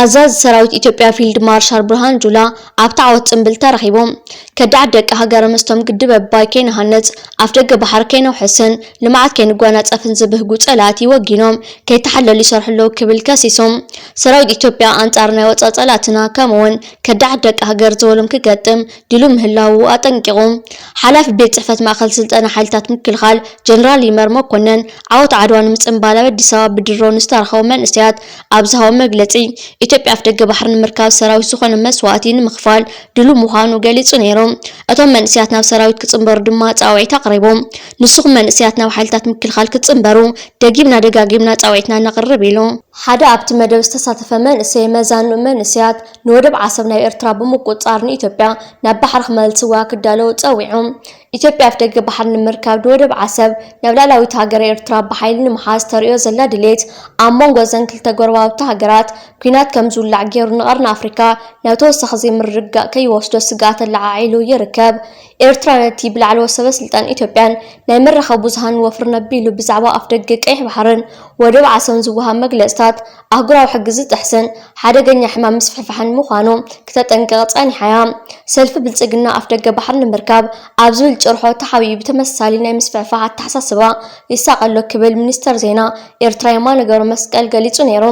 ኣዛዚ ሰራዊት ኢትዮጵያ ፊልድ ማርሻል ብርሃኑ ጁላ ኣብቲ ዓወት ጽምብል ተረኺቡ። ከዳዓት ደቂ ሃገር ምስቶም ግድብ ኣባይ ከይንሃንጽ፣ ኣፍደገ ባሕሪ ከይነውሕስን ልምዓት ከይንጓናጸፍን ዝብህጉ ጸላእቲ ወጊኖም ከይተሓለሉ ይሰርሑ ኣለዉ ክብል ከሲሱ። ሰራዊት ኢትዮጵያ ኣንጻር ናይ ወጻኢ ጸላእትና ከምኡውን ከዳዓት ደቂ ሃገር ዝበሎም ክገጥም ድሉው ምህላዉ ኣጠንቂቑ። ሓላፊ ቤት ጽሕፈት ማእከል ስልጠና ሓይልታት ምክልኻል ጀነራል ይመር መኮነን ዓወት ዓድዋ ንምጽንባል ኣብ ኣዲስ ኣበባ ብድሮን ዝተረኸቡ መንእሰያት ኣብ ዝሃቦ መግለጺ፣ ኢትዮጵያ ኣፍደገ ባሕሪ ንምርካብ ሰራዊት ዝኾነ መስዋእቲ ንምኽፋል ድሉው ምዃኑ ገሊጹ ነይሩ። እቶም መንእሰያት ናብ ሰራዊት ክጽንበሩ ድማ ጻውዒት ኣቕሪቡ። ንስኹም መንእሰያት ናብ ሓይልታት ምክልኻል ክትጽንበሩ ደጊምና ደጋጊምና ጻውዒትና ነቕርብ ኢሉ። ሓደ ኣብቲ መደብ ዝተሳተፈ መንእሰይ፣ መዛንኡ መንእሰያት ንወደብ ዓሰብ ናይ ኤርትራ ብምቁጽጻር ንኢትዮጵያ ናብ ባሕሪ ክመልስዋ ክዳለዉ ጸዊዑ። ኢትዮጵያ ኣፍደገ ባሕሪ ንምርካብ ንወደብ ዓሰብ ናብ ላዕላዊት ሃገረ ኤርትራ ብሓይሊ ንምሓዝ ተርእዮ ዘላ ድሌት፣ ኣብ መንጎ እዘን ክልተ ጎረባብቲ ሃገራት ኲናት ከም ዝውላዕ ገይሩ፣ ንቐርኒ ኣፍሪካ ናብ ተወሳኺ ዘይምርግጋእ ከይወስዶ ስግኣት ኣለዓዒሉ ይርከብ። ኤርትራ ነቲ ብላዕለዎት ሰበ ስልጣን ኢትዮጵያን ናይ መራኸቢ ብዙሃን ወፍሪ ነቢሉ ብዛዕባ ኣፍደገ ቀይሕ ባሕርን ወደብ ዓሰብን ዝወሃብ መግለጽታት ኣህጉራዊ ሕጊ ዝጥሕስን ሓደገኛ ሕማም ምስፍሕፋሕን ምዃኑ ክተጠንቅቕ ጸኒሓ እያ። ሰልፊ ብልጽግና ኣፍደገ ባሕሪ ንምርካብ ኣብ ዝብል ጭርሖ ተሓቢኡ ብተመሳሳሊ ናይ ምስፍሕፋሕ ኣተሓሳስባ ይሳቐ ኣሎ ክብል ሚኒስተር ዜና ኤርትራ የማነ ገብረመስቀል ገሊጹ ነይሩ።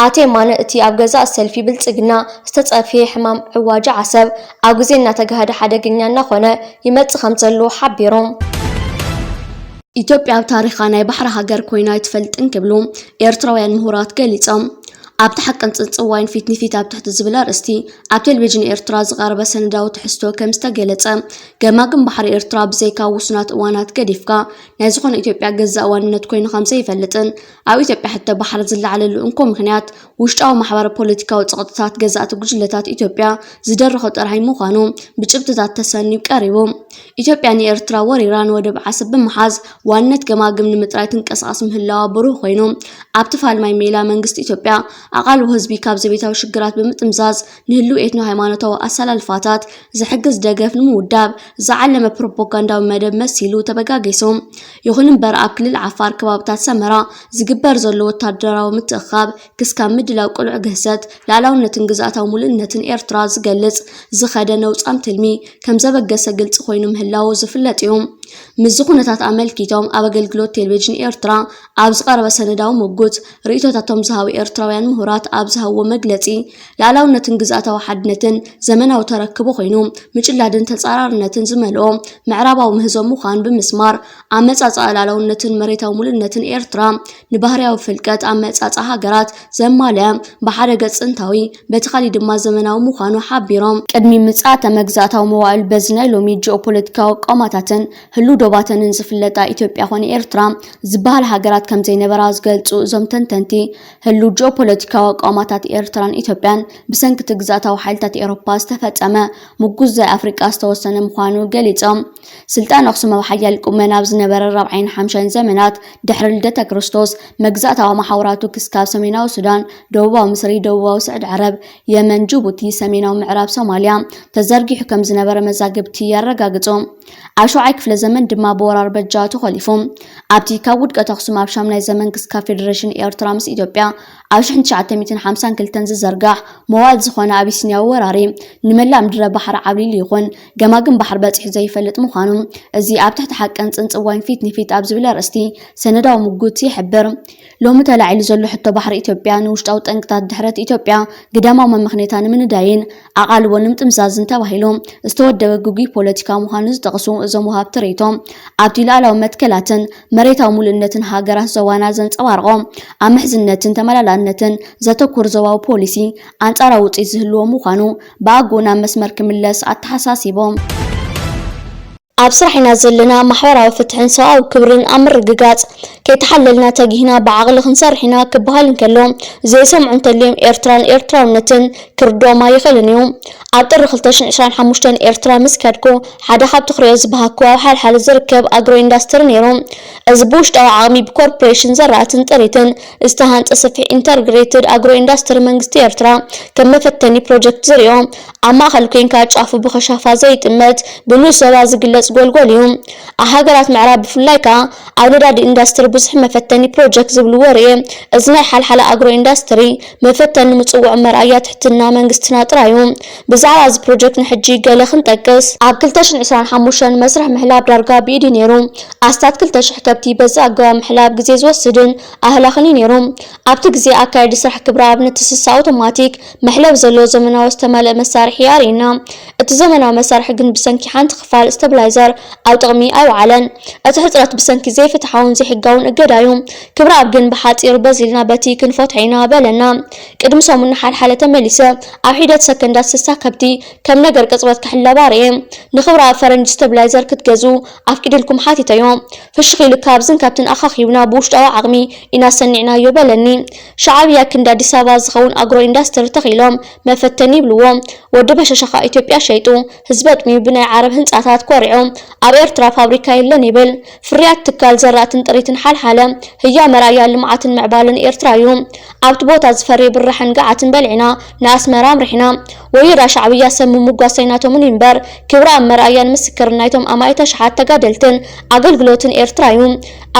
ኣቶ የማነ እቲ ኣብ ገዛእ ሰልፊ ብልጽግና ዝተጸፍየ ሕማም ዕዋጅ ዓሰብ ኣብ ግዜ እናተጋህደ ሓደገኛ እናኾነ ይመጽእ ከም ዘሎ ሓቢሩ። ኢትዮጵያ ኣብ ታሪኻ ናይ ባሕሪ ሃገር ኮይና ኣይትፈልጥን ክብሉ ኤርትራውያን ምሁራት ገሊጾም። ኣብቲ ሓቅን ጽንጽዋይን ፊት ንፊት ኣብ ትሕቲ ዝብል ኣርእስቲ ኣብ ቴሌቪዥን ኤርትራ ዝቐረበ ሰነዳዊ ትሕዝቶ ከም ዝተገለጸ፣ ገማግም ባሕሪ ኤርትራ ብዘይካ ውሱናት እዋናት ገዲፍካ ናይ ዝኾነ ኢትዮጵያ ገዛእ ዋንነት ኮይኑ ከም ዘይፈልጥን ኣብ ኢትዮጵያ ሕቶ ባሕሪ ዝለዓለሉ እንኮ ምኽንያት ውሽጣዊ ማሕበረ ፖለቲካዊ ጸቕጥታት ገዛእቲ ጉጅለታት ኢትዮጵያ ዝደረኾ ጥራይ ምዃኑ ብጭብጥታት ተሰንዩ ቀሪቡ። ኢትዮጵያ ንኤርትራ ወሪራ ንወደብ ዓሰብ ብምሓዝ ዋንነት ገማግም ንምጥራይ ትንቀሳቐስ ምህላዋ ብሩህ ኮይኑ፣ ኣብቲ ፋልማይ ሜላ መንግስቲ ኢትዮጵያ ኣቓልቦ ህዝቢ ካብ ዘቤታዊ ሽግራት ብምጥምዛዝ ንህልው ኤትኖ ሃይማኖታዊ ኣሰላልፋታት ዝሕግዝ ደገፍ ንምውዳብ ዝዓለመ ፕሮፓጋንዳዊ መደብ መሲሉ ተበጋጊሱ። ይኹን እምበር ኣብ ክልል ዓፋር ከባብታት ሰመራ ዝግበር ዘሎ ወታደራዊ ምትእኽኻብ ክስካብ ምድላው ቅሉዕ ግህሰት ልኣላውነትን ግዝኣታዊ ሙሉእነትን ኤርትራ ዝገልጽ ዝኸደ ነውጻም ትልሚ ከም ዘበገሰ ግልጺ ኮይኑ ምህላዉ ዝፍለጥ እዩ። ምስዚ ኩነታት ኣመልኪቶም ኣብ ኣገልግሎት ቴሌቪዥን ኤርትራ ኣብ ዝቐረበ ሰነዳዊ ምጉት ርእይቶታቶም ዝሃቡ ኤርትራውያን ምሁራት ኣብ ዝሃብዎ መግለጺ፣ ልኣላውነትን ግዝኣታዊ ሓድነትን ዘመናዊ ተረክቦ ኮይኑ ምጭላድን ተጻራርነትን ዝመልኦ ምዕራባዊ ምህዞ ምዃኑ ብምስማር፣ ኣመጻጽኣ ልኣላውነትን መሬታዊ ሙሉእነትን ኤርትራ ንባህርያዊ ፍልቀት ኣመጻጽኣ ሃገራት ዘማልአ ብሓደ ገጽ ጥንታዊ፣ በቲ ካሊእ ድማ ዘመናዊ ምዃኑ ሓቢሮም። ቅድሚ ምጽኣተ መግዛእታዊ መዋእል በዚ ናይ ሎሚ ጂኦፖለቲካዊ ኣቃውማታትን ህሉው ዶባተንን ዝፍለጣ ኢትዮጵያ ኾነ ኤርትራ ዝበሃል ሃገራት ከም ዘይነበራ ዝገልጹ እዞም ተንተንቲ፣ ህሉው ጂኦፖለቲካዊ ኣቃውማታት ኤርትራን ኢትዮጵያን ብሰንኪ እቲ ግዝኣታዊ ሓይልታት ኤውሮፓ ዝተፈጸመ ምጉት ዘይ ኣፍሪቃ ዝተወሰነ ምዃኑ ገሊጾም። ስልጣን ኣኽሱም ኣብ ሓያል ቁመና ኣብ ዝነበረ ራብዓይን ሓምሻይን ዘመናት ድሕሪ ልደተ ክርስቶስ፣ መግዛእታዊ መሓውራቱ ክስካብ ሰሜናዊ ሱዳን፣ ደቡባዊ ምስሪ፣ ደቡባዊ ስዑዲ ዓረብ፣ የመን፣ ጅቡቲ፣ ሰሜናዊ ምዕራብ ሶማልያ ተዘርጊሑ ከም ዝነበረ መዛግብቲ የረጋግጹ። ኣብ ሻውዓይ ክፍለ ዘመን ድማ ብወራር በጃ ተኾሊፉ። ኣብቲ ካብ ውድቀት ኣኽሱም ኣብ ሻምናይ ዘመን ክስካብ ፌደሬሽን ኤርትራ ምስ ኢትዮጵያ ኣብ ሽሕን ትሽዓተ ሚእትን ሓምሳን ክልተን ዝዘርጋሕ መዋእል ዝኾነ ኣቢሲንያዊ ወራሪ፣ ንመላእ ምድረ ባሕሪ ዓብሊሉ ይኹን ገማግም ባሕሪ በጺሑ ዘይፈልጥ ምዃኑ፣ እዚ ኣብ ትሕቲ ሓቅን ጽንጽዋይን ፊት ንፊት ኣብ ዝብል ኣርእስቲ ሰነዳዊ ምጉት ይሕብር። ሎሚ ተላዒሉ ዘሎ ሕቶ ባሕሪ ኢትዮጵያ ንውሽጣዊ ጠንቅታት ድሕረት ኢትዮጵያ ግዳማዊ መመኽነይታ ንምንዳይን ኣቓልቦ ንምጥምዛዝን ተባሂሉ ዝተወደበ ግጉይ ፖለቲካ ምዃኑ ዝጠቕሱ እዞም ወሃብቲ ርእይቶ፣ ኣብቲ ልኣላዊ መትከላትን መሬታዊ ሙሉእነትን ሃገራት ዞባና ዘንጸባርቖ፣ ኣብ ምሕዝነትን ተመላላእነትን ዘተኩር ዞባዊ ፖሊሲ ኣንጻራዊ ውጽኢት ዝህልዎ ምዃኑ፣ ብኣግኡ ናብ መስመር ክምለስ ኣተሓሳሲቦም። ኣብ ስራሕ ኢና ዘለና፣ ማሕበራዊ ፍትሕን ሰብኣዊ ክብርን ኣብ ምርግጋጽ ከይተሓለልና ተጊህና ብዓቕሊ ክንሰርሕ ኢና ክበሃል እንከሎ፣ ዘይሰምዑ እንተልዮም ኤርትራን ኤርትራውነትን ክርድኦም ኣይኽእልን እዩ። ኣብ ጥሪ ክልተ ሽሕን ዕስራን ሓሙሽተን ኤርትራ ምስ ከድኩ፣ ሓደ ካብቲ ክሪኦ ዝበሃግኩ ኣብ ሓልሓለ ዝርከብ ኣግሮ ኢንዳስትሪ ነይሩ። እዚ ብውሽጣዊ ዓቕሚ ብኮርፖሬሽን ዘራእትን ጥሪትን ዝተሃንጸ ሰፊሕ ኢንተርግሬትድ ኣግሮ ኢንዳስትሪ መንግስቲ ኤርትራ ከም መፈተኒ ፕሮጀክት ዝሪኦ፣ ኣብ ማእኸል ኮይንካ ጫፉ ብኸሻፋ ዘይጥመት፣ ብንኡስ ዞባ ዝግለጽ ዝጎልጎል እዩ። ኣብ ሃገራት ምዕራብ ብፍላይ ከኣ ኣብ ነዳዲ ኢንዳስትሪ ብዙሕ መፈተኒ ፕሮጀክት ዝብልዎ ርእየ። እዚ ናይ ሓልሓለ ኣግሮ ኢንዳስትሪ መፈተኒ ምጽውዑ መርኣያ ትሕትና መንግስትና ጥራይ እዩ። ብዛዕባ እዚ ፕሮጀክት ንሕጂ ገለ ክንጠቅስ። ኣብ ክልተ ሽሕን ዕስራን ሓሙሽተን መስርሕ ምሕላብ ዳርጋ ብኢድ እዩ ነይሩ። ኣስታት ክልተ ሽሕ ከብቲ በዚ ኣገባብ ምሕላብ ግዜ ዝወስድን ኣህላኽን እዩ ነይሩ። ኣብቲ ግዜ ኣካየዲ ስራሕ ክብረኣብ ነቲ ስሳ ኣውቶማቲክ መሕለቢ ዘለዎ ዘመናዊ ዝተመልአ መሳርሒ ኣርእዩና። እቲ ዘመናዊ መሳርሒ ግን ብሰንኪ ሓንቲ ክፋል ስታብላይዘር ኣብ ጥቕሚ ኣይወዓለን። እቲ ሕጽረት ብሰንኪ ዘይፍትሓውን ዘይሕጋውን እገዳ እዩ። ክብረኣብ ግን ብሓጺሩ በዚልና በቲ ክንፈትሖ ኢና በለና። ቅድሚ ሰሙን ንሓልሓለ ተመሊሰ ኣብ ሒደት ሰከንዳት ስሳ ከብቲ ከም ነገር ቅጽበት ክሕለባ ርእየ። ንክብረኣብ ፈረንጂ ስታብላይዘር ክትገዝኡ ኣፍቂድልኩም ሓቲተዮ። ፍሽኽ ኢሉ ካብዝን ከብትን ኣኻኺብና ብውሽጣዊ ዓቕሚ ኢና ሰኒዕናዮ በለኒ። ሻዕብያ ክንዲ ኣዲስ ኣበባ ዝኸውን ኣግሮ ኢንዳስትሪ ተኺሎም መፈተኒ ይብልዎ። ወዲ በሻሻ ከኣ ኢትዮጵያ ሸይጡ ህዝቢ ኣጥምዩ ብናይ ዓረብ ህንጻታት ኮሪዑ ኣብ ኤርትራ ፋብሪካ የለን ይብል። ፍርያት ትካል ዘራእትን ጥሪትን ሓልሓለ ህያው መርኣያ ልምዓትን ምዕባለን ኤርትራ እዩ። ኣብቲ ቦታ ዝፈሪ ብራሕን ገዓትን በሊዕና ንኣስመራ ኣምሪሕና። ወይራ ሻዕብያ ሰብ ምምጓስ ኣይናቶምን እዩ እምበር ክብረኣብ መርኣያን ምስክርን ናይቶም ኣማኢት ኣሽሓት ተጋደልትን ኣገልግሎትን ኤርትራ እዩ።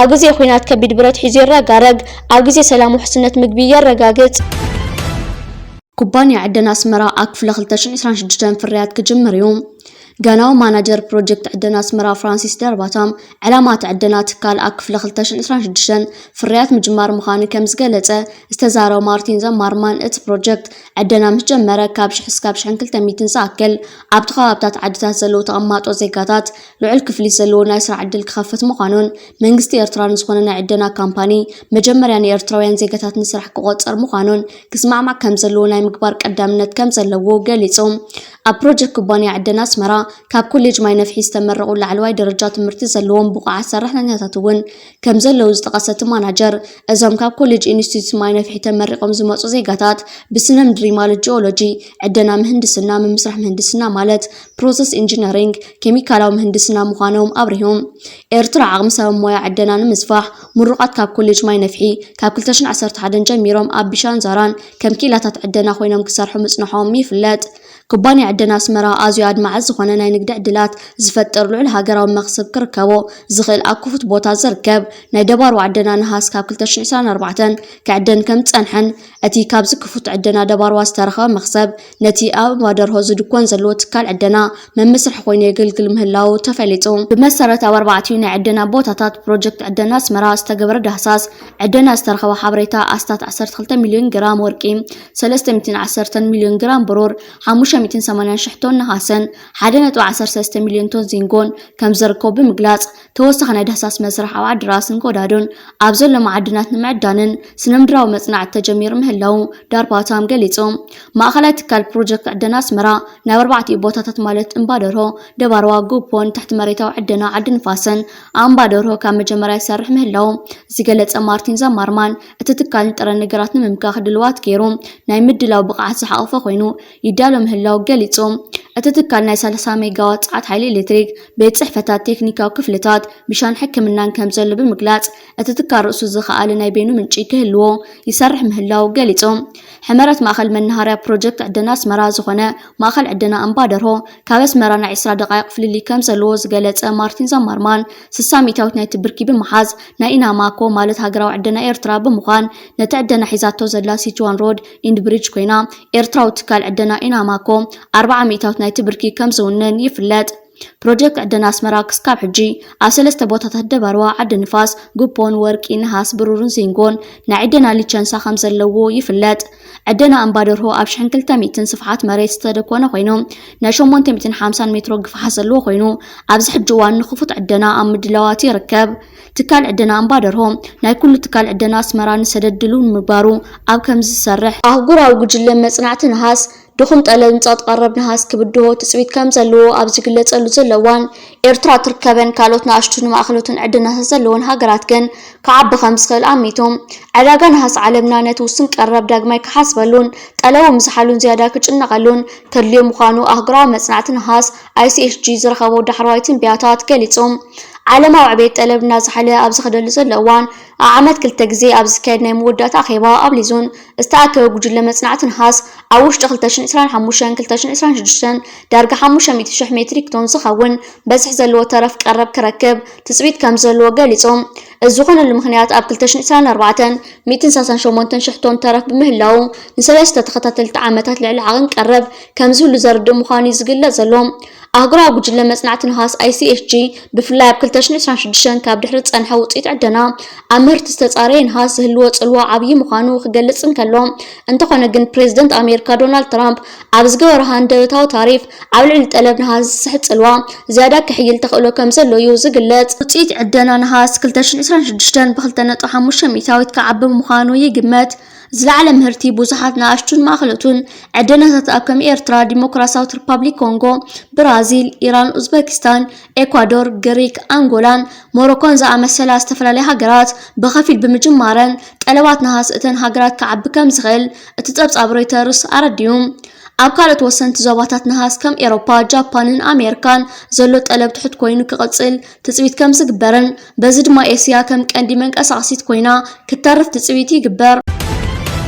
ኣብ ግዜ ኲናት ከቢድ ብረት ሒዙ የረጋረግ፣ ኣብ ግዜ ሰላም ውሕስነት ምግቢ የረጋግጽ። ኩባንያ ዕደና ኣስመራ ኣብ ክፍለ ክልተ ሽሕን ዕስራን ሽዱሽተን ፍርያት ክጅምር እዩ። ጋናዊ ማናጀር ፕሮጀክት ዕደና ኣስመራ ፍራንሲስ ደርባታም፣ ዕላማ እቲ ዕደና ትካል ኣብ ክፍለ ክልተ ሽሕን ዕስራን ሽዱሽተን ፍርያት ምጅማር ምዃኑ ከም ዝገለጸ ዝተዛረበ ማርቲን ዘማርማን፣ እቲ ፕሮጀክት ዕደና ምስ ጀመረ ካብ ሽሕ እስካብ ሽሕን ክልተ ሚእትን ዝኣክል ኣብቲ ከባብታት ዓድታት ዘለዉ ተቐማጦ ዜጋታት ልዑል ክፍሊት ዘለዎ ናይ ስራሕ ዕድል ክኸፍት ምዃኑን መንግስቲ ኤርትራ ንዝኾነ ናይ ዕደና ካምፓኒ መጀመርያ ንኤርትራውያን ዜጋታት ንስራሕ ክቖጽር ምዃኑን ክስማዕማዕ ከም ዘለዎ ናይ ምግባር ቀዳምነት ከም ዘለዎ ገሊጹ። ኣብ ፕሮጀክት ኩባንያ ዕደና ኣስመራ ካብ ኮሌጅ ማይ ነፍሒ ዝተመረቑ ላዕለዋይ ደረጃ ትምህርቲ ዘለዎም ብቑዓት ሰራሕተኛታት እውን ከም ዘለዉ ዝጠቐሰ እቲ ማናጀር፣ እዞም ካብ ኮሌጅ ኢንስቲትዩት ማይ ነፍሒ ተመሪቖም ዝመጹ ዜጋታት ብስነ ምድሪ ማለት ጂኦሎጂ፣ ዕደና ምህንድስና፣ ምምስራሕ ምህንድስና ማለት ፕሮሰስ ኢንጂነሪንግ፣ ኬሚካላዊ ምህንድስና ምዃኖም ኣብሪሁ። ኤርትራ ዓቕሚ ሰብ ሞያ ዕደና ንምስፋሕ ምሩቓት ካብ ኮሌጅ ማይ ነፍሒ ካብ ክልተ ሽሕን ዓሰርተ ሓደን ጀሚሮም ኣብ ቢሻን ዛራን ከም ክኢላታት ዕደና ኮይኖም ክሰርሑ ምጽንሖም ይፍለጥ። ኩባንያ ዕደና ኣስመራ ኣዝዩ ኣድማዒ ዝኾነ ናይ ንግዲ ዕድላት ዝፈጥር ልዑል ሃገራዊ መኽሰብ ክርከቦ ዝኽእል ኣብ ክፉት ቦታ ዝርከብ ናይ ደባርዋ ዕደና ነሃስ ካብ ክልተ ሽሕን ዕስራን ኣርባዕተን ክዕደን ከም ዝጸንሐን እቲ ካብዚ ክፉት ዕደና ደባርዋ ዝተረኸበ መኽሰብ ነቲ ኣብ እምባ ደርሆ ዝድኮን ዘለዎ ትካል ዕደና መመስርሒ ኮይኑ የገልግል ምህላዉ ተፈሊጡ። ብመሰረት ኣብ ኣርባዕቲኡ ናይ ዕደና ቦታታት ፕሮጀክት ዕደና ኣስመራ ዝተገበረ ዳህሳስ ዕደና ዝተረኸበ ሓበሬታ ኣስታት ዓሰርተ ክልተ ሚልዮን ግራም ወርቂ፣ ሰለስተ ሚእትን ዓሰርተን ሚልዮን ግራም ብሩር፣ ሓሙሽተ ሚእትን ሰማንያን ሽሕ ቶን ነሃስን ሓደ ነጥቢ ዓሰርተ ሰለስተ ሚልዮን ቶን ዚንጎን ከም ዝርከቡ ብምግላጽ፣ ተወሳኺ ናይ ዳህሳስ መስርሕ ኣብ ዓዲ ራስን ጎዳዶን ኣብ ዘሎ መዓድናት ንምዕዳንን ስነምድራዊ መጽናዕቲ ተጀሚሩ ምህላዉ ዳርባታም ገሊጹ። ማእኸላይ ትካል ፕሮጀክት ዕደና ኣስመራ ናብ ኣርባዕቲኡ ቦታታት ማለት እምባ ደርሆ፣ ደባርዋ፣ ጉፖን ትሕቲ መሬታዊ ዕደና ዓዲ ንፋስን ኣብ እምባ ደርሆ ካብ መጀመርያ ይሰርሕ ምህላዉ ዝገለጸ ማርቲን ዘማርማን፣ እቲ ትካል ንጥረ ነገራት ንምምካኽ ድልዋት ገይሩ ናይ ምድላው ብቕዓት ዝሓቖፈ ኮይኑ ይዳሎ ምህላዉ ገሊጹ። እቲ ትካል ናይ ሰላሳ ሜጋዋት ጸዓት ሓይሊ ኤሌክትሪክ፣ ቤት ጽሕፈታት፣ ቴክኒካዊ ክፍልታት፣ ቢሻን ሕክምናን ከም ዘሎ ብምግላጽ፣ እቲ ትካል ርእሱ ዝኸኣለ ናይ በይኑ ምንጪ ክህልዎ ይሰርሕ ምህላዉ ገሊጹ። ሕመረት ማእኸል መናሃርያ ፕሮጀክት ዕደና ኣስመራ ዝኾነ ማእኸል ዕደና እምባ ደርሆ ካብ ኣስመራ ናይ ዕስራ ደቓይቕ ፍልልይ ከም ዘለዎ ዝገለጸ ማርቲን ዘማርማን፣ ስሳ ሚእታዊት ናይቲ ብርኪ ብምሓዝ ናይ ኢናማኮ ማለት ሃገራዊ ዕደና ኤርትራ ብምዃን ነቲ ዕደና ሒዛቶ ዘላ ሲችዋን ሮድ ኢንድ ብሪጅ ኮይና፣ ኤርትራዊ ትካል ዕደና ኢናማኮ ኣርብዓ ሚእታዊት ናይቲ ብርኪ ከም ዝውንን ይፍለጥ። ፕሮጀክት ዕደና ኣስመራ ክስካብ ሕጂ ኣብ ሰለስተ ቦታታት ደባርዋ፣ ዓዲ ንፋስ፣ ጉፖን፣ ወርቂ፣ ነሃስ፣ ብሩርን ዚንጎን ናይ ዕደና ሊቸንሳ ከም ዘለዎ ይፍለጥ። ዕደና እምባ ደርሆ ኣብ ሽሕን ክልተ ሚእትን ስፍሓት መሬት ዝተደኮነ ኮይኑ፣ ናይ ሸሞንተ ሚእትን ሓምሳን ሜትሮ ግፍሓት ዘለዎ ኮይኑ፣ ኣብዚ ሕጂ እዋን ንክፉት ዕደና ኣብ ምድላዋት ይርከብ። ትካል ዕደና እምባ ደርሆ ናይ ኩሉ ትካል ዕደና ኣስመራ ንሰደድ ድሉው ንምግባሩ ኣብ ከም ዝሰርሕ ኣህጉራዊ ጉጅለ መጽናዕቲ ነሃስ ድኹም ጠለብ ንጸቕጢ ቀረብ ነሃስ ክብድሆ ትጽቢት ከም ዘለዎ ኣብ ዝግለጸሉ ዘሎ እዋን፣ ኤርትራ ትርከበን ካልኦት ንኣሽቱን ማእከሎትን ዕድናታት ዘለወን ሃገራት ግን ክዓቢ ከም ዝኽእል ኣሚቱ። ዕዳጋ ነሃስ ዓለምና ነቲ ውሱን ቀረብ ዳግማይ ክሓስበሉን ጠለቡ ምዝሓሉን ዝያዳ ክጭነቐሉን ከድልዮ ምዃኑ ኣህጉራዊ መጽናዕቲ ነሃስ፣ ኣይሲኤችጂ፣ ዝረኸቦ ዳሕረዋይ ትንበያታት ገሊጹ። ዓለማዊ ዕቤት ጠለብ እናዝሓለ ኣብ ዝኸደሉ ዘሎ እዋን፣ ዓመት ክልተ ግዜ ኣብ ዝካየድ ናይ መወዳእታ ኣኼባ ኣብ ሊዝቦን ዝተኣከበ ጉጅለ መጽናዕቲ ነሃስ፣ ኣብ ውሽጢ ክልተ ሽሕን ዕስራን ሓሙሽተን ክልተ ሽሕን ዕስራን ሽዱሽተን ዳርጋ ሓሙሽተ ሚእቲ ሽሕ ሜትሪክ ቶን ዝኸውን በዝሒ ዘለዎ ተረፍ ቀረብ ክረክብ ትጽቢት ከም ዘለዎ ገሊጹ። እዚ ዝኾነሉ ምኽንያት ኣብ ክልተ ሽሕን ዕስራን ኣርባዕተን ሚእትን ሰላሳን ሸሞንተን ሽሕ ቶን ተረፍ ብምህላዉ፣ ንሰለስተ ተኸታተልቲ ዓመታት ልዕሊ ዓቐን ቀረብ ከም ዝህሉ ዘርድእ ምዃኑ እዩ ዝግለጽ ዘሎ። ኣህጉራዊ ጉጅለ መጽናዕቲ ነሃስ፣ ኣይ ሲ ኤች ጂ፣ ብፍላይ ኣብ ክልተ ሽሕን ዕስራን ሽዱሽተን ካብ ድሕሪ ዝጸንሐ ውጽኢት ዕደና፣ ኣብ ምህርቲ ዝተጻረየ ነሃስ ዝህልዎ ጽልዋ ዓብዪ ምዃኑ ክገልጽ እንከሎ፣ እንተኾነ ግን ፕሬዝደንት ኣሜሪካ ዶናልድ ትራምፕ ኣብ ዝገበሮ ሃንደበታዊ ታሪፍ፣ ኣብ ልዕሊ ጠለብ ነሃስ ዝስሕብ ጽልዋ ዝያዳ ክሕይል ተኽእሎ ከም ዘሎ እዩ ዝግለጽ። ውጽኢት ዕደና ነሃስ ክልተ ሽሕን ዕስራን ሽዱሽተን ብክልተ ነጥቢ ሓሙሽተ ሚእታዊት ክዓቢ ምዃኑ ይግመት። ዝለዓለ ምህርቲ ብዙሓት ንኣሽቱን ማእኸሎቱን ዕደናታት ኣብ ከም ኤርትራ፣ ዲሞክራሲያዊት ሪፓብሊክ ኮንጎ፣ ብራዚል፣ ኢራን፣ ኡዝበኪስታን፣ ኤኳዶር፣ ግሪክ፣ ኣንጎላን ሞሮኮን ዝኣመሰላ ዝተፈላለያ ሃገራት ብኸፊል ብምጅማረን፣ ጠለባት ነሃስ እተን ሃገራት ክዓቢ ከም ዝኽእል እቲ ጸብጻብ ሮይተርስ ኣረዲኡ። ኣብ ካልኦት ወሰንቲ ዞባታት ነሃስ ከም ኤሮፓ፣ ጃፓንን ኣሜሪካን ዘሎ ጠለብ ትሑት ኮይኑ ክቕጽል ትጽቢት ከም ዝግበርን፣ በዚ ድማ ኤስያ ከም ቀንዲ መንቀሳቐሲት ኮይና ክትተርፍ ትጽቢት ይግበር።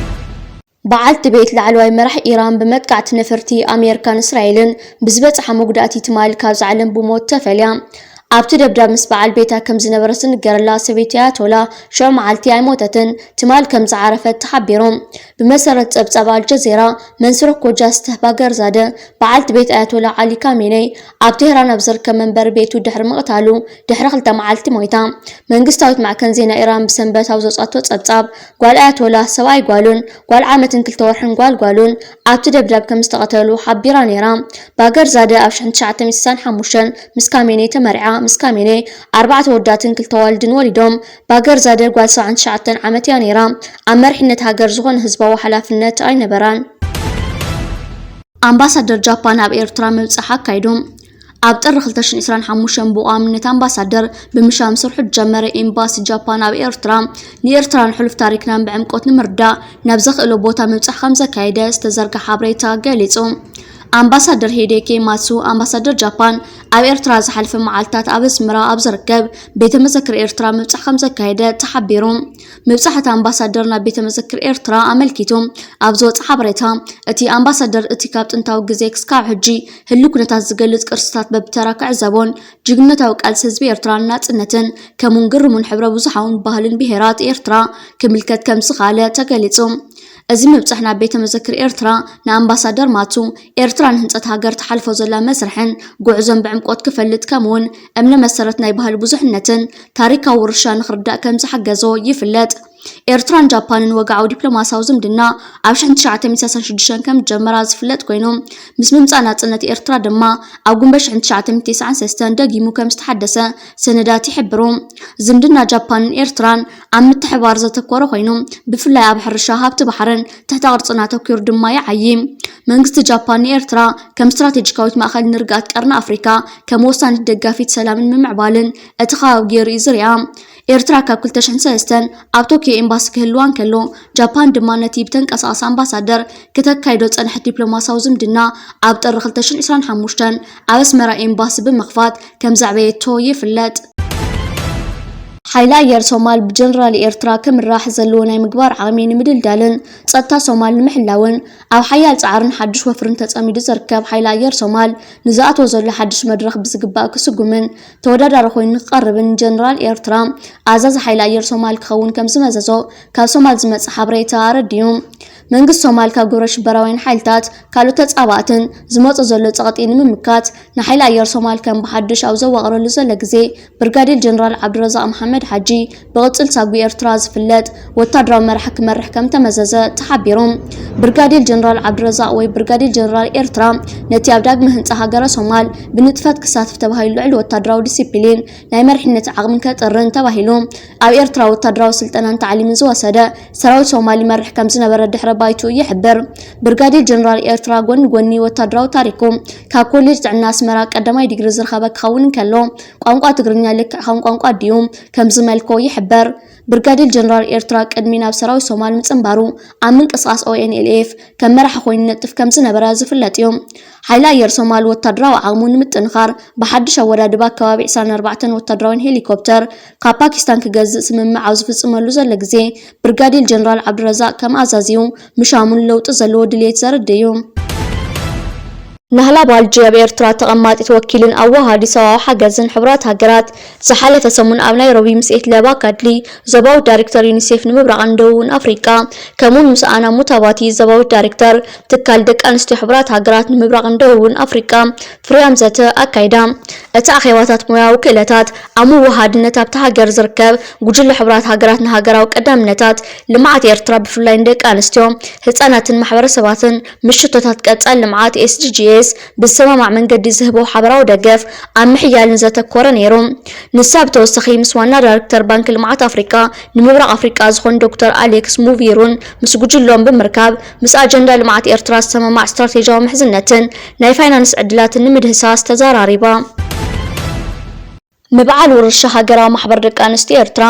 በዓልቲ ቤት ላዕለዋይ መራሕ ኢራን ብመጥቃዕቲ ነፈርቲ ኣሜሪካን እስራኤልን ብዝበጽሓ መጉዳእቲ ትማል ካብዛ ዓለም ብሞት ተፈልያ። ኣብቲ ደብዳብ ምስ በዓል ቤታ ከም ዝነበረት ዝንገረላ ሰበይቲ ኣያቶላ ሽዑ መዓልቲ ኣይሞተትን፣ ትማል ከም ዝዓረፈት ተሓቢሩ። ብመሰረት ጸብጻብ ኣልጀዚራ፣ መንሱር ኮጃ ዝተህባ ገርዛደ፣ በዓልቲ ቤት ኣያቶላ ዓሊ ካሜነይ ኣብ ቴህራን ኣብ ዝርከብ መንበሪ ቤቱ ድሕሪ ምቕታሉ ድሕሪ ክልተ መዓልቲ ሞይታ። መንግስታዊት ማዕከን ዜና ኢራን ብሰንበት ኣብ ዘውጻቶ ጸብጻብ፣ ጓል ኣያቶላ፣ ሰብኣይ ጓሉን ጓል ዓመትን ክልተ ወርሕን ጓል ጓሉን ኣብቲ ደብዳብ ከም ዝተቐተሉ ሓቢራ ነይራ። ባገርዛደ ኣብ ሽሕን ትሽዓተ ሚእትን ስሳን ሓሙሽተን ምስ ካሜኔ ተመርዓ። ምስ ካሜኔ ኣርባዕተ ወዳትን ክልተ ዋልድን ወሊዶም። ባገርዛደ ጓል ሰብዓን ትሽዓተን ዓመት እያ ነይራ። ኣብ መሪሕነት ሃገር ዝኾነ ህዝባዊ ሓላፍነት ኣይነበራን። ኣምባሳደር ጃፓን ኣብ ኤርትራ ምብጻሕ ኣካይዱ። ኣብ ጥሪ ክልተ ሽሕን ዕስራን ሓሙሽተን ብቋምነት ኣምባሳደር ብምሻም ስርሑ ዝጀመረ ኤምባሲ ጃፓን ኣብ ኤርትራ፣ ንኤርትራን ሕሉፍ ታሪኽናን ብዕምቆት ንምርዳእ ናብ ዘኽእሎ ቦታ ምብጻሕ ከም ዘካየደ ዝተዘርግሐ ሓበሬታ ገሊጹ። ኣምባሳደር ሂዴኪ ማትሱ፣ ኣምባሳደር ጃፓን ኣብ ኤርትራ ዝሓለፈ መዓልታት ኣብ ኣስመራ ኣብ ዝርከብ ቤተ መዘክር ኤርትራ ምብጻሕ ከም ዘካየደ ተሓቢሩ። ምብጻሕ እቲ ኣምባሳደር ናብ ቤተ መዘክር ኤርትራ ኣመልኪቱ ኣብ ዝወጸ ሓበሬታ፣ እቲ ኣምባሳደር እቲ ካብ ጥንታዊ ግዜ ክስካብ ሕጂ ህሉው ኩነታት ዝገልጽ ቅርስታት በብተራ ክዕዘቦን ጅግንነታዊ ቃልሲ ህዝቢ ኤርትራ ንናጽነትን ከምኡውን ግርሙን ሕብረ ብዙሓውን ባህልን ብሄራት ኤርትራ ክምልከት ከም ዝኸኣለ ተገሊጹ። እዚ ምብጻሕ ናብ ቤተ መዘክር ኤርትራ ንኣምባሳደር ማቱ፣ ኤርትራ ንህንጸት ሃገር ትሓልፎ ዘላ መስርሕን ጉዕዞን ብዕምቆት ክፈልጥ፣ ከምኡውን እምነ መሰረት ናይ ባህሊ ብዙሕነትን ታሪካዊ ውርሻ ንኽርዳእ ከም ዝሓገዞ ይፍለጥ። ኤርትራን ጃፓንን ወግዓዊ ዲፕሎማሲያዊ ዝምድና ኣብ ሽሕን ትሽዓተ ሚእትን ሰላሳን ሽዱሽተን ከም ዝጀመራ ዝፍለጥ ኮይኑ፣ ምስ ምምጻእ ናጽነት ኤርትራ ድማ ኣብ ጉንበት ሽሕን ትሽዓተ ሚእትን ተስዓን ሰለስተን ደጊሙ ከም ዝተሓደሰ ሰነዳት ይሕብሩ። ዝምድና ጃፓንን ኤርትራን ኣብ ምትሕብባር ዘተኮረ ኮይኑ፣ ብፍላይ ኣብ ሕርሻ፣ ሃብቲ ባሕርን ትሕተ ቅርጽን ኣተኲሩ ድማ ይዓዪ። መንግስቲ ጃፓን ንኤርትራ ከም ስትራቴጂካዊት ማእከል ንርግኣት ቀርኒ ኣፍሪካ፣ ከም ወሳኒት ደጋፊት ሰላምን ምምዕባልን እቲ ከባቢ ገይሩ እዩ ዝሪኣ። ኤርትራ ካብ ክልተ ሽሕን ሰለስተን ኣብ ቶኪዮ ኤምባሲ ክህልዋ እንከሎ፣ ጃፓን ድማ ነቲ ብተንቀሳቓሲ ኣምባሳደር ክተካይዶ ዝጸንሐት ዲፕሎማሲያዊ ዝምድና ኣብ ጥሪ ክልተ ሽሕን ዕስራን ሓሙሽተን ኣብ ኣስመራ ኤምባሲ ብምኽፋት ከም ዘዕበየቶ ይፍለጥ። ሓይሊ ኣየር ሶማል ብጀነራል ኤርትራ ክምራሕ ዘለዎ ናይ ምግባር ዓቕሚ ንምድልዳልን ጸጥታ ሶማል ንምሕላውን ኣብ ሓያል ጻዕርን ሓድሽ ወፍርን ተጸሚዱ ዝርከብ ሓይሊ ኣየር ሶማል ንዝኣትዎ ዘሎ ሓድሽ መድረኽ ብዝግባእ ክስጉምን ተወዳዳሪ ኮይኑ ንክቐርብን ጀነራል ኤርትራ ኣዛዚ ሓይሊ ኣየር ሶማል ክኸውን ከም ዝመዘዞ ካብ ሶማል ዝመጽእ ሓበሬታ ኣረዲኡ። መንግስቲ ሶማል ካብ ግብረ ሽበራውያን ሓይልታት ካልኦት ተጻባእትን ዝመጾ ዘሎ ጸቕጢ ንምምካት ንሓይሊ ኣየር ሶማል ከም ብሓድሽ ኣብ ዘዋቕረሉ ዘሎ ግዜ፣ ብርጋዴር ጀነራል ዓብዱረዛቕ መሓመድ ሓጂ፣ ብቕጽል ሳጉ ኤርትራ ዝፍለጥ ወታደራዊ መራሒ ክመርሕ ከም ተመዘዘ ተሓቢሩ። ብርጋዴር ጀነራል ዓብዱረዛቕ ወይ ብርጋዴር ጀነራል ኤርትራ ነቲ ኣብ ዳግመ ህንጻ ሃገረ ሶማል ብንጥፈት ክሳተፍ ተባሂሉ ልዑል ወታደራዊ ዲሲፕሊን ናይ መሪሕነት ዓቕምን ከጥርን ተባሂሉ ኣብ ኤርትራ ወታደራዊ ስልጠናን ታዕሊምን ዝወሰደ ሰራዊት ሶማል ይመርሕ ከም ዝነበረ ድሕረ ባይትኡ ይሕብር። ብርጋዴር ጀነራል ኤርትራ ጎኒ ጎኒ ወታደራዊ ታሪኹ ካብ ኮሌጅ ጥዕና ኣስመራ ቀዳማይ ዲግሪ ዝረኸበ ክኸውን እንከሎ፣ ቋንቋ ትግርኛ ልክዕ ከም ቋንቋ ኣዲኡ ከም ዝመልኮ ይሕበር። ብርጋዴር ጀነራል ኤርትራ ቅድሚ ናብ ሰራዊት ሶማል ምጽንባሩ፣ ኣብ ምንቅስቓስ ኦኤንኤልኤፍ ከም መራሒ ኮይኑ ይነጥፍ ከም ዝነበረ ዝፍለጥ እዩ። ሓይሊ ኣየር ሶማል ወታደራዊ ዓቕሙ ንምጥንኻር፣ ብሓድሽ ኣወዳድባ ከባቢ ዕስራን ኣርባዕተን ወታደራዊን ሄሊኮፕተር ካብ ፓኪስታን ክገዝእ ስምምዕ ኣብ ዝፍጽመሉ ዘሎ ግዜ፣ ብርጋዴር ጀነራል ዓብዱረዛቅ ከም ኣዛዚኡ ምሻሙን ለውጢ ዘለዎ ድልየት ዘርድእ እዩ። ናህላ ባልጂ ኣብ ኤርትራ ተቐማጢት ወኪልን ኣዋሃዲ ሰብኣዊ ሓገዝን ሕቡራት ሃገራት፣ ዝሓለፈ ሰሙን ኣብ ናይሮቢ ምስ ኤትለባ ካድሊ፣ ዞባዊ ዳይሬክተር ዩኒሴፍ ንምብራቕን ደቡብን ኣፍሪቃ፣ ከምኡውን ምስ ኣና ሙታባቲ፣ ዞባዊ ዳይሬክተር ትካል ደቂ ኣንስትዮ ሕቡራት ሃገራት ንምብራቕን ደቡብን ኣፍሪቃ፣ ፍርያም ዘተ ኣካይዳ። እቲ ኣኼባታት ሞያዊ ክእለታት ኣብ ምውሃድነት ኣብታ ሃገር ዝርከብ ጉጅለ ሕቡራት ሃገራት ንሃገራዊ ቀዳምነታት ልምዓት ኤርትራ፣ ብፍላይ ንደቂ ኣንስትዮ፣ ህጻናትን ማሕበረሰባትን፣ ምሽቶታት ቀጻል ልምዓት ኤስዲጂኤስ ብዝሰማማዕ መንገዲ ዝህቦ ሓበራዊ ደገፍ ኣብ ምሕያልን ዘተኮረ ነይሩ። ንሳ ብተወሳኺ ምስ ዋና ዳይሬክተር ባንክ ልምዓት ኣፍሪቃ ንምብራቕ ኣፍሪቃ ዝኾኑ ዶክተር ኣሌክስ ሙቪሩን ምስ ጉጅሎም ብምርካብ፣ ምስ ኣጀንዳ ልምዓት ኤርትራ ዝሰማማዕ ስትራቴጂያዊ ምሕዝነትን ናይ ፋይናንስ ዕድላትን ንምድህሳስ ተዘራሪባ። ምብዓል ውርሻ ሃገራዊ ማሕበር ደቂ ኣንስትዮ ኤርትራ።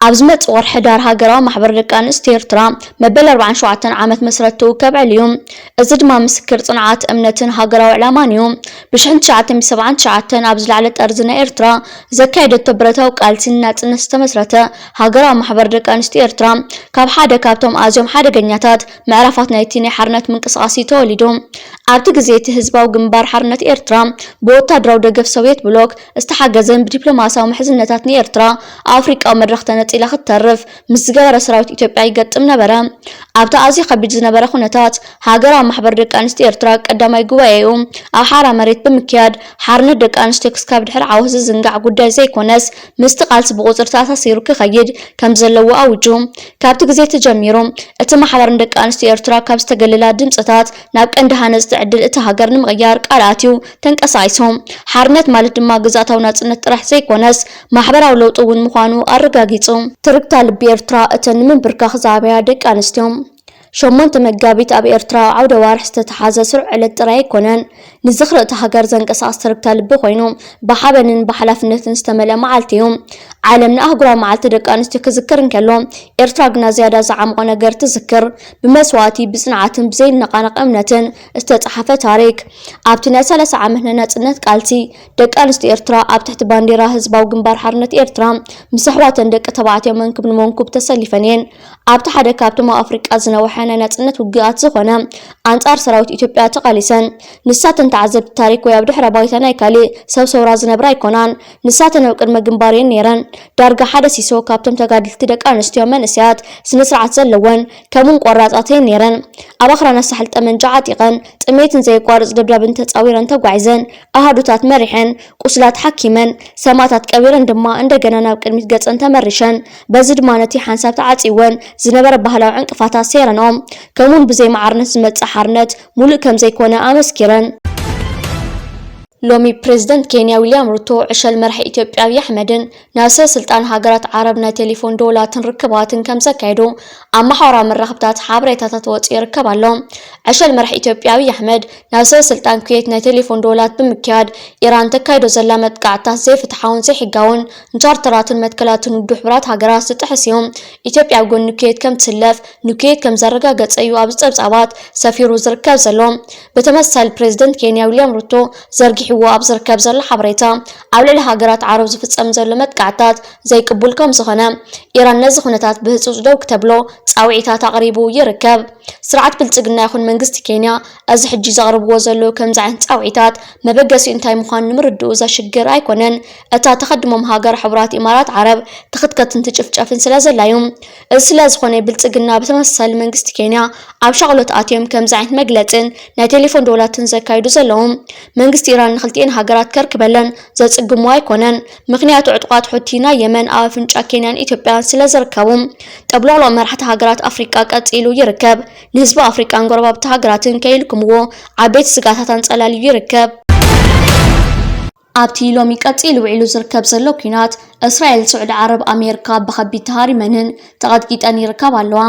ኣብ ዝመጽእ ወርሒ ሕዳር ሃገራዊ ማሕበር ደቂ ኣንስትዮ ኤርትራ መበል ኣርባዓን ሸውዓተን ዓመት መስረትኡ ከብዕል እዩ። እዚ ድማ ምስክር ጽንዓት፣ እምነትን ሃገራዊ ዕላማን እዩ። ብሽሕን ትሽዓተን ብሰብዓን ትሽዓተን ኣብ ዝለዓለ ጠርዚ ናይ ኤርትራ ዘካየደቶ ብረታዊ ቃልሲ ንናጽነት ዝተመስረተ ሃገራዊ ማሕበር ደቂ ኣንስትዮ ኤርትራ፣ ካብ ሓደ ካብቶም ኣዝዮም ሓደገኛታት ምዕራፋት ናይቲ ናይ ሓርነት ምንቅስቓስ እዩ ተወሊዱ። ኣብቲ ግዜ እቲ ህዝባዊ ግንባር ሓርነት ኤርትራ ብወታደራዊ ደገፍ ሶቭየት ብሎክ ዝተሓገዘን ብዲፕሎማስያዊ ምሕዝነታት ንኤርትራ ኣብ ኣፍሪቃዊ መድረኽ ተነጺላ ክትተርፍ ምስ ዝገበረ ሰራዊት ኢትዮጵያ ይገጥም ነበረ። ኣብቲ ኣዝዩ ከቢድ ዝነበረ ኩነታት፣ ሃገራዊ ማሕበር ደቂ ኣንስትዮ ኤርትራ ቀዳማይ ጉባኤኡ ኣብ ሓራ መሬት ብምክያድ፣ ሓርነት ደቂ ኣንስትዮ ክስካብ ድሕሪ ዓወት ዝዝንጋዕ ጉዳይ ዘይኮነስ፣ ምስቲ ቃልሲ ብቑጽሪ ተኣሳሲሩ ክኸይድ ከም ዘለዎ ኣዊጁ። ካብቲ ግዜ ተጀሚሩ፣ እቲ ማሕበር ንደቂ ኣንስትዮ ኤርትራ ካብ ዝተገለላ ድምጽታት ናብ ቀንዲ ሃነጽቲ ዕድል እታ ሃገር ንምቕያር ቃል ኣትዩ ተንቀሳቒሱ። ሓርነት ማለት ድማ ግዝኣታዊ ናጽነት ጥራሕ ዘይኮነስ፣ ማሕበራዊ ለውጢ እውን ምዃኑ ኣረጋጊጹ። ትርግታ ልቢ ኤርትራ፣ እተን ንምንብርካኽ ዝኣበያ ደቂ ኣንስትዮ። ሸሞንተ መጋቢት ኣብ ኤርትራ ዓውደ ዋርሕ ዝተተሓዘ ስሩዕ ዕለት ጥራይ ኣይኮነን፣ ንዝኽሪ እታ ሃገር ዘንቀሳቕስ ትርግታ ልቢ ኮይኑ፣ ብሓበንን ብሓላፍነትን ዝተመልአ መዓልቲ እዩ። ዓለም ንኣህጉራዊ መዓልቲ ደቂ ኣንስትዮ ክዝክር እንከሎ፣ ኤርትራ ግና ዝያዳ ዝዓምቖ ነገር ትዝክር። ብመስዋእቲ፣ ብጽንዓትን ብዘይነቓነቕ እምነትን ዝተጻሕፈ ታሪክ። ኣብቲ ናይ ሰላሳ ዓመት ናይ ናጽነት ቃልሲ፣ ደቂ ኣንስትዮ ኤርትራ ኣብ ትሕቲ ባንዲራ ህዝባዊ ግንባር ሓርነት ኤርትራ፣ ምስ ኣሕዋተን ደቂ ተባዕትዮ መንክብ ንመንኩብ ተሰሊፈን እየን። ኣብቲ ሓደ ካብቶም ኣብ ኣፍሪቃ ዝነውሐ ናይ ናጽነት ውግኣት ዝኾነ ኣንጻር ሰራዊት ኢትዮጵያ ተቓሊሰን። ንሳተን ተዓዘብቲ ታሪክ ወይ ኣብ ድሕረ ባይታ ናይ ካልእ ሰብ ሰውራ ዝነብራ ኣይኮናን። ንሳተን ኣብ ቅድመ ግንባር እየን ነይረን። ዳርጋ ሓደ ሲሶ ካብቶም ተጋድልቲ ደቂ ኣንስትዮ መንእሰያት ስነ ስርዓት ዘለወን ከምኡን ቆራጻት እየን ነይረን። ኣብ ኣኽራናት ሳሕል ጠመንጃ ዓጢቐን፣ ጥሜትን ዘየቋርጽ ደብዳብን ተጻዊረን ተጓዒዘን፣ ኣሃዱታት መሪሐን፣ ቁስላት ሓኪመን፣ ሰማእታት ቀቢረን ድማ እንደገና ናብ ቅድሚት ገጸን ተመሪሸን። በዚ ድማ ነቲ ሓንሳብ ተዓጺወን ዝነበረ ባህላዊ ዕንቅፋታት ሰይረንኦም። ከምኡውን ብዘይ ማዕርነት ዝመጽእ ሓርነት ሙሉእ ከም ዘይኮነ ኣመስኪረን። ሎሚ ፕሬዝደንት ኬንያ ዊልያም ሩቶ ዕሸል መራሒ ኢትዮጵያ ኣብይ ኣሕመድን ናብ ሰብ ስልጣን ሃገራት ዓረብ ናይ ቴሌፎን ደወላትን ርክባትን ከም ዘካየዱ ኣብ ማሕበራዊ መራኸብታት ሓበሬታታት ወፂኡ ይርከብ ኣሎ። ዕሸል መራሒ ኢትዮጵያ ኣብይ ኣሕመድ ናብ ሰብ ስልጣን ኩዌት ናይ ቴሌፎን ደወላት ብምክያድ፣ ኢራን ተካይዶ ዘላ መጥቃዕትታት ዘይፍትሓውን ዘይሕጋውን፣ ንቻርተራትን መትከላትን ውድብ ሕቡራት ሃገራት ዝጥሕስ እዩ። ኢትዮጵያ ኣብ ጎኒ ኩዌት ከም ትስለፍ ንኩዌት ከም ዘረጋገጸ እዩ ኣብዚ ጸብጻባት ሰፊሩ ዝርከብ ዘሎ። ብተመሳሳሊ ፕሬዝደንት ኬንያ ዊልያም ሩቶ ዘርጊሕዎ ኣብ ዝርከብ ዘሎ ሓበሬታ፣ ኣብ ልዕሊ ሃገራት ዓረብ ዝፍጸም ዘሎ መጥቃዕታት ዘይቅቡል ከም ዝኾነ፣ ኢራን ነዚ ኩነታት ብህጹጽ ደው ክተብሎ ጻውዒታት ኣቕሪቡ ይርከብ። ስርዓት ብልጽግና ይኹን መንግስቲ ኬንያ፣ እዚ ሕጂ ዘቕርብዎ ዘለዉ ከምዚ ዓይነት ጻውዒታት መበገሲኡ እንታይ ምዃኑ ንምርድኡ ዘሽግር ኣይኮነን። እታ ተኸድሞም ሃገር ሕቡራት ኢማራት ዓረብ ትኽትከትን ትጭፍጨፍን ስለ ዘላ እዩ። እዚ ስለ ዝኾነ፣ ብልጽግና ብተመሳሳሊ መንግስቲ ኬንያ ኣብ ሻቕሎት ኣትዮም ከምዚ ዓይነት መግለጽን ናይ ቴሌፎን ደወላትን ዘካይዱ ዘለዉ። መንግስቲ ኢራን ንኽልቲኤን ሃገራት ከርክበለን ዘጽግሞ ኣይኮነን። ምኽንያቱ፣ ዕጡቓት ሑቲ ናይ የመን ኣብ ኣፍንጫ ኬንያን ኢትዮጵያን ስለ ዝርከቡ፣ ጠብሎቕሎቕ መራሕቲ ሃገራት ኣፍሪቃ ቀጺሉ ይርከብ። ንህዝቢ ኣፍሪቃን ጎረባብቲ ሃገራትን ከይልክምዎ ዓበይቲ ስጋታት ኣንጸላልዩ ይርከብ። ኣብቲ ሎሚ ቀጺሉ ውዒሉ ዝርከብ ዘሎ ኲናት፣ እስራኤል፣ ስዑዲ ዓረብ፣ ኣሜሪካ ብኸቢድ ተሃሪመንን ተቐጥቂጠን ይርከባ ኣለዋ።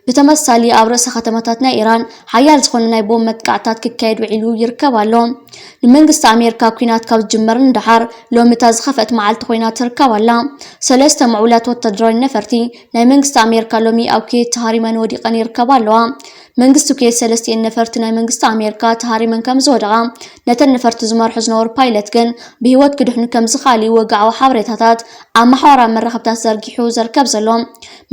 ብተመሳሳሊ ኣብ ርእሰ ከተማታት ናይ ኢራን ሓያል ዝኾነ ናይ ቦምብ መጥቃዕታት ክካየድ ውዒሉ ይርከብ ኣሎ። ንመንግስቲ ኣሜሪካ ኲናት ካብ ዝጅመር ንደሓር ሎሚ እታ ዝኸፍአት መዓልቲ ኮይና ትርከብ ኣላ። ሰለስተ ምዕቡላት ወታደራዊ ነፈርቲ ናይ መንግስቲ ኣሜሪካ ሎሚ ኣብ ኩዌት ተሃሪመን ወዲቐን ይርከባ ኣለዋ። መንግስቲ ኩዌት ሰለስቲኤን ነፈርቲ ናይ መንግስቲ ኣሜሪካ ተሃሪመን ከም ዝወደቓ፣ ነተን ነፈርቲ ዝመርሑ ዝነበሩ ፓይለት ግን ብህይወት ክድሕኑ ከም ዝኸኣሉ ወግዓዊ ሓበሬታታት ኣብ ማሕበራዊ መራኸብታት ዘርጊሑ ዘርከብ ዘሎ።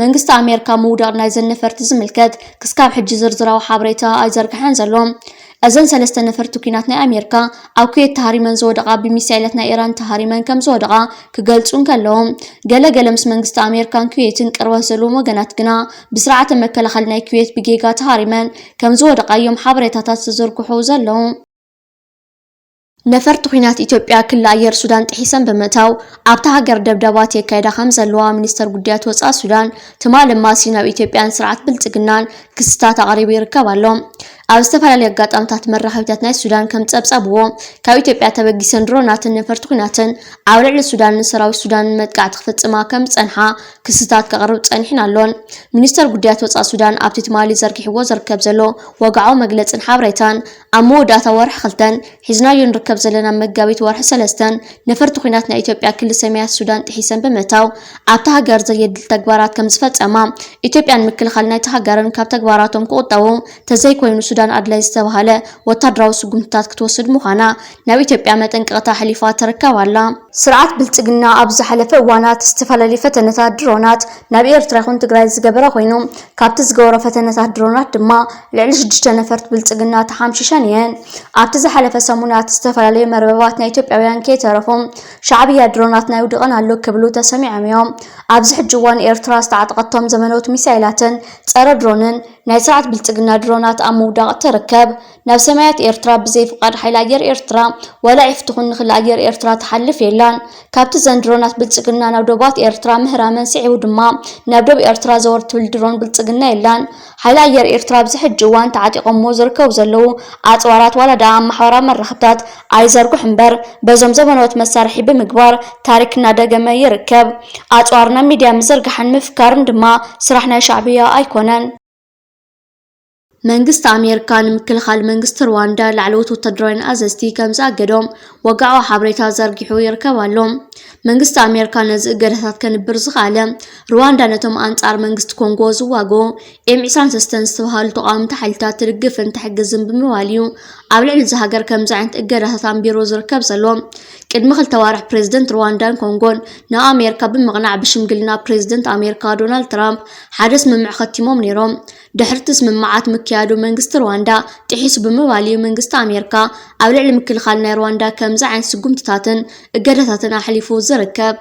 መንግስቲ ኣሜሪካ ምውዳቕ ናይዘን ነፈርቲ ዝምልከት ክስካብ ሕጂ ዝርዝራዊ ሓበሬታ ኣይዘርግሐን ዘሎ። እዘን ሰለስተ ነፈርቲ ኲናት ናይ ኣሜሪካ ኣብ ኩዌት ተሃሪመን ዝወደቓ ብሚሳይላት ናይ ኢራን ተሃሪመን ከም ዝወደቓ ክገልጹ እንከለዉ፣ ገለ ገለ ምስ መንግስቲ ኣሜሪካን ኩዌትን ቅርበት ዘለዎም ወገናት ግና ብስርዓተ መከላኸሊ ናይ ኩዌት ብጌጋ ተሃሪመን ከም ዝወደቓ እዮም ሓበሬታታት ዝዝርግሑ ዘለዉ። ነፈርቲ ኲናት ኢትዮጵያ ክሊ ኣየር ሱዳን ጥሒሰን ብምእታው ኣብታ ሃገር ደብዳባት የካይዳ ከም ዘለዋ ሚኒስተር ጉዳያት ወጻኢ ሱዳን ትማሊ ማሲ ናብ ኢትዮጵያን ስርዓት ብልጽግናን ክስታት ኣቕሪቡ ይርከብ ኣሎ። ኣብ ዝተፈላለዩ ኣጋጣሚታት መራኸቢታት ናይ ሱዳን ከም ጸብጸብዎ፣ ካብ ኢትዮጵያ ተበጊሰን ድሮናትን ነፈርቲ ኲናትን ኣብ ልዕሊ ሱዳንን ሰራዊት ሱዳንን መጥቃዕቲ ክፍጽማ ከም ዝጸንሓ ክስታት ከቕርብ ጸኒሕን ኣሎን። ሚኒስተር ጉዳያት ወጻኢ ሱዳን ኣብቲ ትማሊ ዘርጊሕዎ ዝርከብ ዘሎ ወግዓዊ መግለጽን ሓበሬታን፣ ኣብ መወዳእታ ወርሒ ክልተን ሒዝናዮ ንርከብ ዘለና መጋቢት ወርሒ ሰለስተን ነፈርቲ ኲናት ናይ ኢትዮጵያ ክሊ ሰማያት ሱዳን ጥሒሰን ብምእታው ኣብታ ሃገር ዘየድሊ ተግባራት ከም ዝፈጸማ፣ ኢትዮጵያን ምክልኻል ናይታ ሃገርን ካብ ተግባራቶም ክቑጠቡ፣ ተዘይኮይኑ ሱዳን ኣድላይ ዝተባሃለ ወታደራዊ ስጉምትታት ክትወስድ ምዃና ናብ ኢትዮጵያ መጠንቀቕታ ኣሕሊፋ ትርከብ ኣላ። ስርዓት ብልጽግና ኣብ ዝሓለፈ እዋናት ዝተፈላለዩ ፈተነታት ድሮናት ናብ ኤርትራ ይኹን ትግራይ ዝገበረ ኮይኑ፣ ካብቲ ዝገበሮ ፈተነታት ድሮናት ድማ ልዕሊ ሽዱሽተ ነፈርቲ ብልጽግና ተሓምሺሸን እየን። ኣብቲ ዝሓለፈ ሰሙናት ዝተፈላለዩ መርበባት ናይ ኢትዮጵያውያን ከይተረፉ ሻዕብያ ድሮናት ናይ ውድቐን ኣሎ ክብሉ ተሰሚዖም እዮም። ኣብዚ ሕጂ እዋን ኤርትራ ዝተዓጠቐቶም ዘመነውት ሚሳይላትን ጸረ ድሮንን ናይ ስርዓት ብልጽግና ድሮናት ኣብ ምውዳቕ ትርከብ። ናብ ሰማያት ኤርትራ ብዘይ ፍቓድ ሓይሊ ኣየር ኤርትራ ዋላ ዒፍ ትኹን ንኽሊ ኣየር ኤርትራ ትሓልፍ የላን። ካብቲ ዘን ድሮናት ብልጽግና ናብ ዶባት ኤርትራ ምህራመን ስዒቡ ድማ ናብ ዶብ ኤርትራ ዘወር ትብል ድሮን ብልጽግና የላን። ሓይሊ ኣየር ኤርትራ ኣብዚ ሕጂ እዋን ተዓጢቖሞ ዝርከቡ ዘለዉ ኣጽዋራት ዋላ ደኣ ኣብ ማሕበራዊ መራኸብታት ኣይዘርግሑ እምበር፣ በዞም ዘመናዎት መሳርሒ ብምግባር ታሪክ እናደገመ ይርከብ። ኣጽዋር ናብ ሚድያ ምዝርጋሕን ምፍካርን ድማ ስራሕ ናይ ሻዕብያ ኣይኮነን። መንግስቲ ኣሜሪካ ንምክልኻል መንግስቲ ሩዋንዳ ላዕለዎት ወታደራውያን ኣዘዝቲ ከም ዝኣገዶም ወግዓዊ ሓበሬታ ዘርጊሑ ይርከብ ኣሎ። መንግስቲ ኣሜሪካ ነዚ እገዳታት ከንብር ዝኸኣለ፣ ሩዋንዳ ነቶም ኣንጻር መንግስቲ ኮንጎ ዝዋግኡ ኤም ዕስራን ሰለስተን ዝተባህሉ ተቓወምቲ ሓይልታት ትድግፍን ትሕግዝን ብምባል እዩ ኣብ ልዕሊ እዚ ሃገር ከምዚ ዓይነት እገዳታት ኣንቢሩ ዝርከብ ዘሎ። ቅድሚ ክልተ ኣዋርሕ ፕሬዝደንት ሩዋንዳን ኮንጎን ንኣሜሪካ ብምቕናዕ ብሽምግልና ፕሬዝደንት ኣሜሪካ ዶናልድ ትራምፕ ሓደ ስምምዕ ከቲሞም ነይሮም። ድሕርቲ ስምምዓት ምክያዱ መንግስቲ ሩዋንዳ ጥሒሱ ብምባል እዩ መንግስቲ ኣሜሪካ ኣብ ልዕሊ ምክልኻል ናይ ሩዋንዳ ከምዚ ዓይነት ስጉምትታትን እገዳታትን ኣሕሊፉ ዝርከብ።